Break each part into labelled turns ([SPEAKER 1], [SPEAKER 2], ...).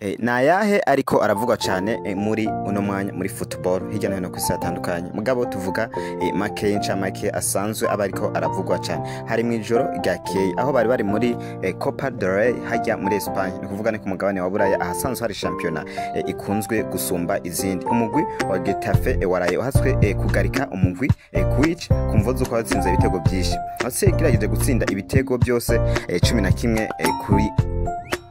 [SPEAKER 1] Ni ayahe ariko aravugwa cane muri uno mwanya muri football hirya no hino kw'isi hatandukanye? Mugabo tuvuga make y'incamake asanzwe aba ariko aravugwa cane. Hari mw'ijoro ryakeye aho bari muri Copa del Rey hajya muri Espagne, ni kuvuga ni ku mugabane wa Buraya ahasanzwe hari shampiyona ikunzwe gusumba izindi. Umugwi wa Getafe waraye uhatswe kugarika umugwi kuwica ku mvo z'uko watsinze ibitego vyinshi. Watse gutsinda ibitego byose 11 kuri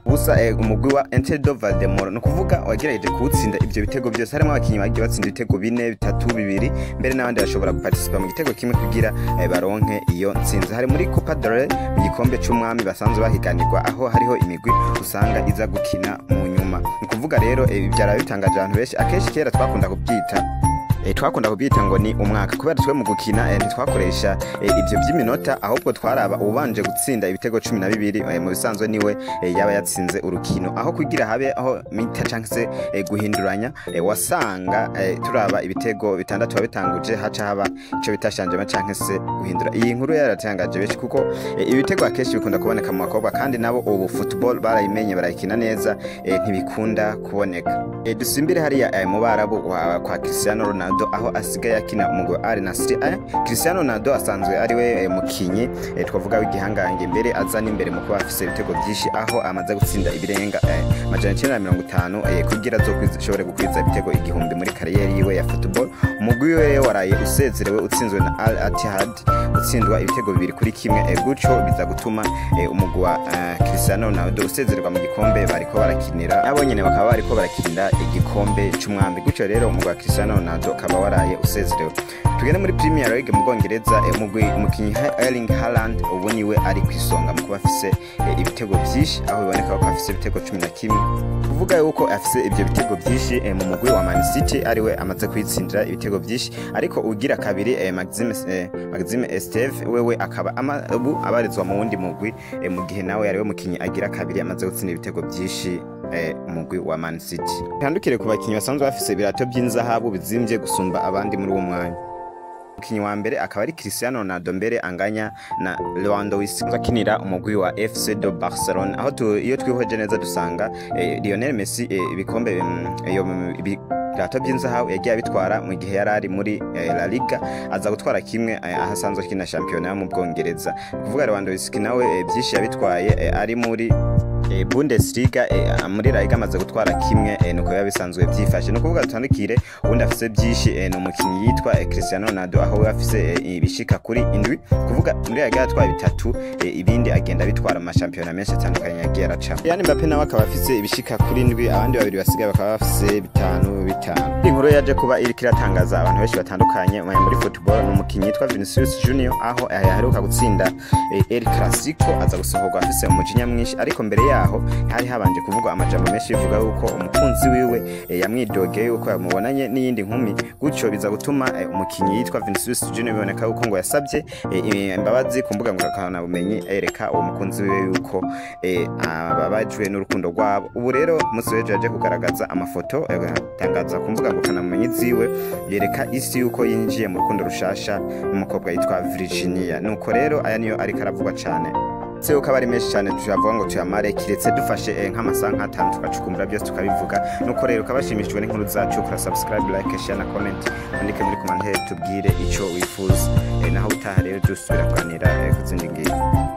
[SPEAKER 1] busa umugwi wa Inter de Valdemoro, no kuvuga wagerageje kuwutsinda ivyo bitego byose. Harimo abakinyi bagiye batsinda ibitego bine, bitatu, bibiri, mbere n'abandi bashobora guparticipa mu gitego kimwe kugira baronke iyo ntsinzi. Hari muri Copa del Rey, mu gikombe c'umwami basanzwe bahiganirwa, aho hariho imigwi usanga iza gukina mu nyuma. Ni kuvuga rero byaraye bitangaje abantu benshi. Akenshi kera twakunda kubyita ngo ni umwaka, kubera twe mu gukina ntitwakoresha ivyo vy'iminota, ahubwo twaraba ubanje gutsinda ibitego 12 mu bisanzwe niwe yaba yatsinze urukino. Aho kugira habe aho mi-temps canke se guhinduranya, wasanga turaba ibitego bitandatu babitanguje, haca haba ico bita changement canke se guhindura. Iyi nkuru yaratangaje benshi kuko ibitego akenshi bikunda kuboneka mu bakobwa, kandi nabo ubu football barayimenye, barayikina neza, ntibikunda kuboneka. Dusimbire hariya mu Barabu kwa Cristiano Ronaldo, aho asigaye akina umugwi wa Al Nassr. Cristiano Ronaldo asanzwe ari we mukinyi twavuga w'igihangange, mbere aza n'imbere mu kuba afise ibitego byinshi, aho amaze gutsinda ibirenga 950 kugira azoshobore gukwiza ibitego 1000 muri carrière yiwe ya football. Umugwi we waraye usezerewe utsinzwe na Al Ittihad, utsindwa ibitego 2-1. Gutyo biza gutuma umugwi wa Cristiano Ronaldo usezererwa mu gikombe bariko barakinira, nabo nyene bakaba bariko barakinira igikombe c'umwami. Gutyo rero umugwi wa Cristiano Ronaldo ukaba waraye usezerewe. Tugende muri Premier League mu Bwongereza. Umugwi umukinyi Erling Haaland ubu niwe ari kwisonga mu kuba afise ibitego vyinshi, aho biboneka ko afise ibitego 11. Kuvuga yuko afise ivyo bitego vyinshi mu mugwi wa Man City, ariwe amaze kwitsindira ibitego vyinshi, ariko ugira kabiri Maxime Esteve wewe akaba ubu abarizwa mu wundi mugwi, mu gihe nawe yariwe mukinyi agira kabiri amaze gutsinda ibitego vyinshi umugwi wa Man City. Tandukire ku bakinyi basanzwe bafise ibirato vy'inzahabu bizimvye gusumba abandi muri uwo mwanya. Umukinyi wa mbere akaba ari Cristiano Ronaldo, mbere anganya na Lewandowski akinira umugwi wa FC de Barcelona, aho iyo twihweje neza dusanga Lionel Messi ibikombe iyo ibirato by'inzahabu yagiye abitwara mu gihe yari ari muri La Liga, aza gutwara kimwe aho asanzwe akina shampiyona yo mu Bwongereza. Kuvuga Lewandowski nawe byinshi yabitwaye ari muri Bundesliga, muri La Liga amaze gutwara kimwe. Nuko biba bisanzwe byifashe. No kuvuga dutandukire ubundi afise byinshi ni umukinyi yitwa Cristiano Ronaldo, aho we afise ibishika kuri indwi. Kuvuga muri La Liga yatwaye bitatu, ibindi agenda bitwara mu mashampiyona menshi atandukanye yagiye araca. Kylian Mbappe nawe akaba afise ibishika kuri indwi, abandi babiri basigaye bakaba bafise bitanu bitanu. Inkuru yaje kuba iriko iratangaza abantu benshi batandukanye muri football ni umukinyi yitwa Vinicius Junior, aho yaheruka gutsinda El Clasico aza gusohorwa afise umujinya mwinshi. Ariko mbere yaho hari habanje kuvugwa amajambo menshi bivuga yuko umukunzi wiwe yamwidogeye yuko yamubonanye n'iyindi nkumi. Gutyo biza gutuma umukinyi yitwa Vinicius Junior biboneka yuko ngo yasabye imbabazi ku mbuga ngurukanabumenyi, yereka uwo mukunzi wiwe yuko ababajwe n'urukundo rwabo. Ubu rero umunsi w'ejo yaje kugaragaza amafoto, atangaza ku mbuga ngurukanabumenyi ziwe, yereka isi yuko yinjiye mu rukundo rushasha n'umukobwa yitwa Virginia. Nuko rero aya niyo ariko aravugwa cane. Se uko aba ari menshi cyane tuyavuga ngo tuyamare, kiretse dufashe nk'amasaha nk'atanu tugacukumbura byose tukabivuga. Nuko rero ukabashimishijwe n'inkuru zacu, kora subscribe, like, share na comment, wandike muri commentaire tubwire ico wifuza. Naho utaha rero dusubira kuganira ku zindi ngingo.